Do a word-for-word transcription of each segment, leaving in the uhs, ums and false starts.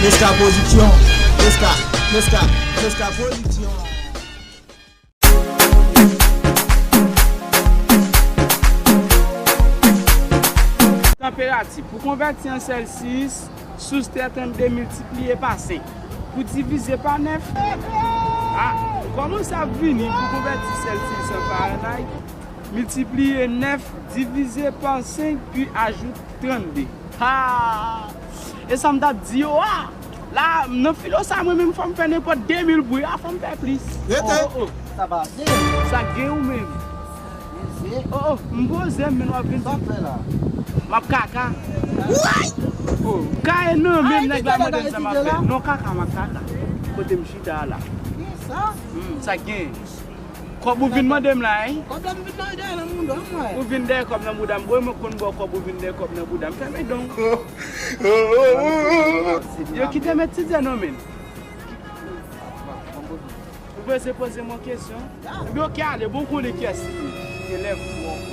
Meska Pwodiksyon. Meska, Meska, Meska Pwodiksyon. Tanperati. Pou konvèti an Celsius, soustwè trannde miltipliye pa senk. Pou divize pa nèf. Ah, ou kòmanse ap vini pou konvèti Celsius an Fahrenheit. Miltipliye nèf divize pa senk, pi ajoute trannde. Ha! E sa m t ap di yo a! La, nan filo sa, mwen menm, fò m fè nenpòt de mil bri a, fò m fè plis. Rete! Oh, oh, oh. Sa pa gen. Sa gen ou menm. Poze. Oh, oh, m poze m, men w ap vin. Sa w ap fè la? M ap kaka. Woy! Oh, kaka nan menm nèg la mande m sa m ap fè. Non, kaka, m ap kaka. Kote m chita a la. Ki sa? Hmm, sa gen. Kòb ou vin mande m la, hein? Kòb la m vin mande nan mouda m, mwen. Ou vin dèyè kòb nan mouda m. Bwoy, mwen konn ba w kòb, ou vin dèyè kòb nan mouda m. Fèmen donk. Yo kite m etidye non, men. Ou bezwen poze m yon kesyon? Ebyen, oke, ale, bon, konnen kiyès ki elèv ou an.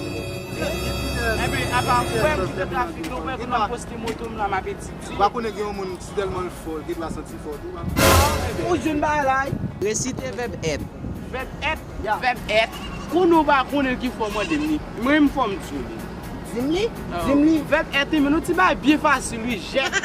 Ebyen, apa, ou wè m kite trafik, non, mwen konn ap poste moto m la, m ap etidye. Ou pa konnen gen yon moun, si tèlman l fò, gen dwa santi fò tou, pa. Ou jwenn bagay la, wi. Resite vèb èt. Vèb èt? Ya. Vèb èt. Konnen ou pa konnen l ki fò mande m li. Mwen menm fò m di w li. Di m li? Ah. Di m li. Vèb èt li, men nou ti bagay byen fasil, wi, jèt.